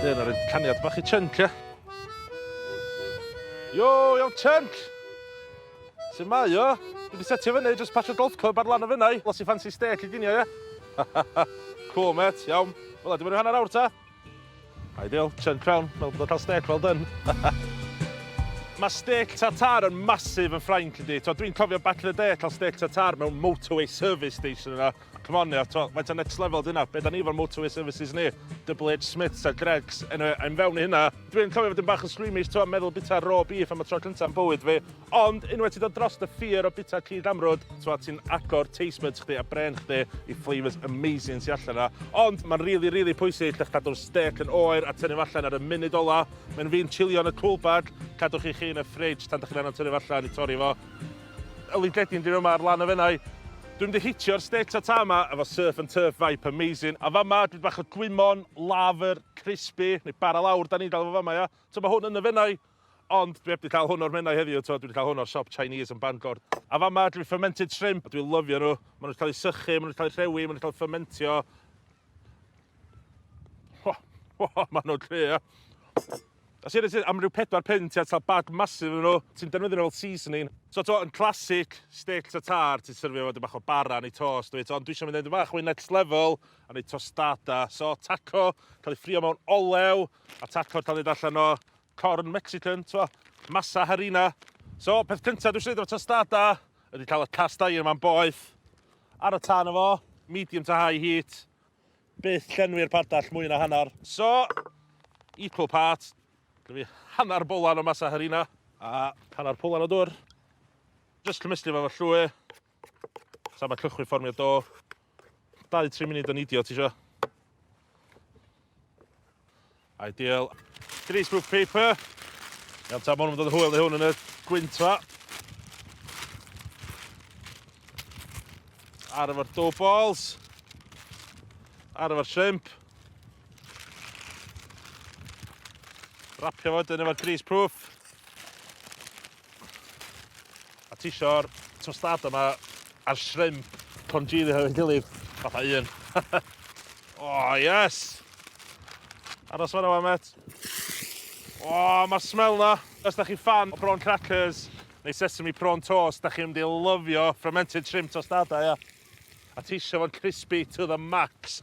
Dyna rhaid caniad bach i chunk, ia. Yo, iawn chunk! Sut mae o? Dwi wedi setio fyny, just pasio golf club ar lan y fynnau. Os i ffansi steak i ginio, ia? Cool, mate, iawn. Wel, dim ond hanner awr ta. Ideal, chunk fewn, meddwl bod o'n cael steak well done. Mae steak tartare yn massive yn Ffrainc yndi. Dwi'n cofio back in the day cael steak tartare mewn motorway service station yna. Come on, ia, t'mo', faint o next level 'di hynna? Be' 'dan ni efo'r motorway services ni? Double H Smiths a Greggs. Anyway, I'm fewn i hynna. Dwi'n cofio fod yn bach yn squeamish, t'mo', meddwl bita raw beef am y tro cynta yn bywyd fi. Ond, unwaith ti'n dod dros y fear o bita cig amrwd, t'mo', ti'n agor taste buds chdi a brain chdi i flavours amazing sy allan 'na. Ond, mae'n really, really pwysig llych cadw'r steak yn oer a tynnu fo allan ar y munud ola. Mae'n fi'n chilio yn y cool bag, cadwch chi chi yn y fridge tan 'dach chi'n angen tynnu fo allan i torri fo. Yli Gledin 'di yma ar lan y Fenai. Dwi'n mynd i hitio'r steak tartare 'ma efo surf and turf vibe amazing. A fama dwi bach o gwymon, lafr, crispy, neu bara lawr 'da ni'n gael efo fama ia. So mae hwn yn y Fenai, ond dwi heb 'di cael hwn o'r Menai heddiw, t'mo' dwi 'di cael hwn o'r siop Chinese yn Bangor. A fama dwi fermented shrimp, dwi'n lyfio nhw. Maen nhw'n cael eu sychu, maen nhw'n cael eu rhewi, maen nhw'n cael eu fermentio. Ho, ho, maen nhw'n cry, ia. A seriously, am ryw 4 punt ia, ti'n bag massive yn nhw, ti'n defnyddio nhw fel seasoning. So to, yn classic steak tartare, ti'n syrfio fo bach o bara neu toast, dweud, ond dwi eisiau mynd yn bach mwy next level, a neud tostada. So taco, cael ei ffrio mewn olew, a taco cael ei allan o corn Mexican, to, masa harina. So, peth cyntaf dwi eisiau neud efo tostada, ydy cael y cast iron ma'n boeth, ar y tân efo, medium to high heat, Byth llenwi'r padell mwy na hanner. So, equal parts. Gyda fi hanner bowlan o masa harina a hanner pwlan o dŵr. Just cymysgu fo efo llwy. Sa mae cychwyn fformio do. 2-3 munud o nidio ti isio. Ideal. Greaseproof paper. Iawn ta, mae hwn yn dod yn hwyl i hwn yn y gwynt fa. Ar efo'r dough balls. Ar efo'r shrimp. Rapio fo wedyn efo'r greaseproof. A ti isio'r tostada yma a'r shrimp congealio hefo'i gilydd, fatha un. oh, yes! Aros fan'na wan, met. Oh, mae'r smell na. Os da chi fan o prawn crackers neu sesame prawn toast, da chi'n mynd i lyfio fermented shrimp tostada, ia. A ti isio fo'n crispy to the max.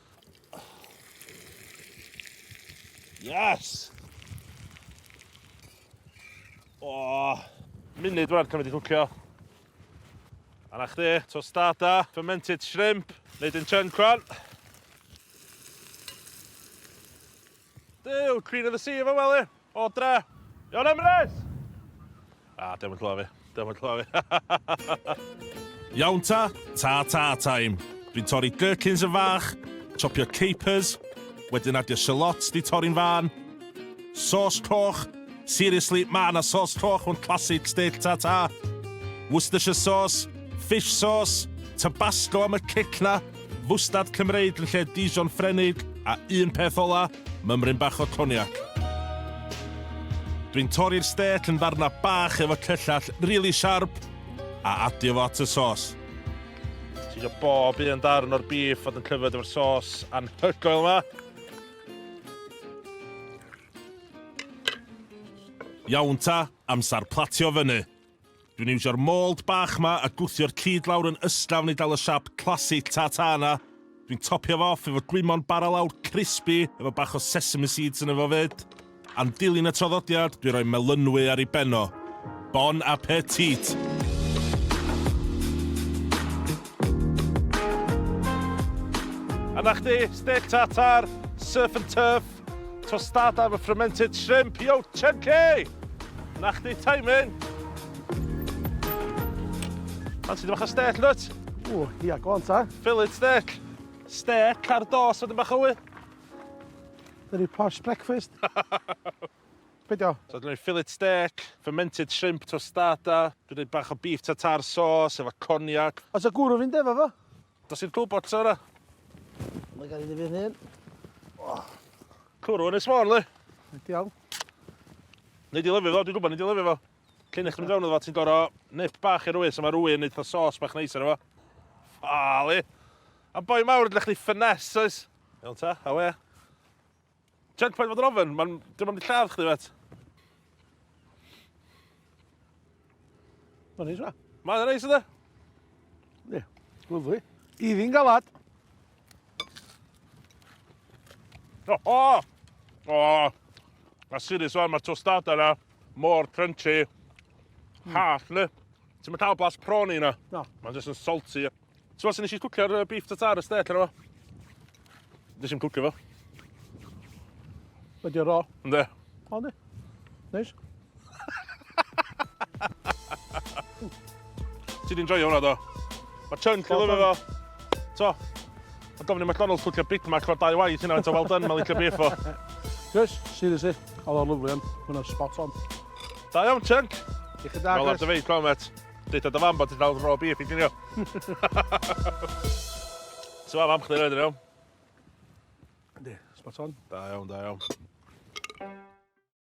Yes! O, munud rwan cymryd i cwcio. A na chdi, tostada, fermented shrimp, neud yn chunk rwan. Duw, Queen of the Sea efo wely, o dre. Iawn Emrys! Ah, diolch yn clywed fi, diolch yn clywed fi. Iawn ta, ta ta time. Dwi'n torri gherkins yn fach, chopio capers, wedyn adio shallots di torri'n fan, Sos coch? Seriously, ma' 'na sos coch mewn classic steak tartare. Worcestershire sauce, fish sauce, Tabasco am y cic 'na, fwstard Cymreig yn lle Dijon Ffrenig, a un peth ola, mymryn bach o cognac. Dwi'n torri'r stêc yn ddarnau bach efo cyllell rili siarp, a adio fo at y sos. Ti isio bob un darn o'r beef fod yn covered efo'r sos anhygoel 'ma. Iawn ta, amsar platio fyny. Dwi'n iwsio'r mold bach ma a gwthio'r cyd lawr yn ysgafn i gael y siap classic ta-ta yna. Dwi'n topio fo off efo gwymon bara lawr crispy efo bach o sesame seeds yn efo fyd. A'n dilyn y traddodiad, dwi'n rhoi melynwy ar ei ben o. Bon appetit! A na chdi, steak tartare, surf and turf, tostada efo fermented shrimp, yo, chunky! Na chdi, timing! Fancy dy bach o steak, nut? Ww, ia, go on ta. Fillet steak. Steak ar dos, wedyn bach o wy. Very posh breakfast. Be 'di o? So dwi'n rhoi fillet steak, fermented shrimp tostada, dwi'n rhoi bach o beef tartare sauce efo cognac. Oes 'na gwrw fynd efo fo? Dos i'r cool box o Mae gan i ddifyr hyn. Oh. Cwrw Ynys Môn, li. Diolch. Nei di lyfio fo, dwi'n gwybod nei di lyfio fo. Cyn i chdi mynd fewn iddo fo, ti'n gor'o' nip bach i rywun, so mae rywun neud fatha sauce bach neis arno fo. Ffa, li. A boi mawr, ydych chdi finesse, oes? Iawn ta, awe. Chunk paid fod yn ofyn, mae'n... Dim ond i lladd chdi, fet. Mae'n neis, ma. Mae'n neis, ydy? Ie, lyfli. Iddi'n galad. O! O! O! A serious wan, mae'r tostada na mor crunchy. Hallt, ne? Ti'n mynd cael blas prawny na? Na. Mae'n just yn salty. Ti'n meddwl nes i cwcio'r beef tartare steak arno fo? Nes i'm cwcio fo. Ydy o raw. Ynddi? O, yndi. Neis. Ti di enjoio hwnna do? Mae chunk yn lyfio fo. To, mae gofyn i McDonald's cwcio Big Mac fo'r dau waith hynna, to well done, mae'n licio beef o. Chris, seriously, oedd o'n lyfli, hwnna'n spot on. Da iawn, chunk. Iechyd da, Wel ar Chris. dy fei, clywed, met. Deud dy fam bod ti'n cael raw beef i ginio. So mam chdi roed yn iawn? Yndi, spot on. Da iawn, da iawn.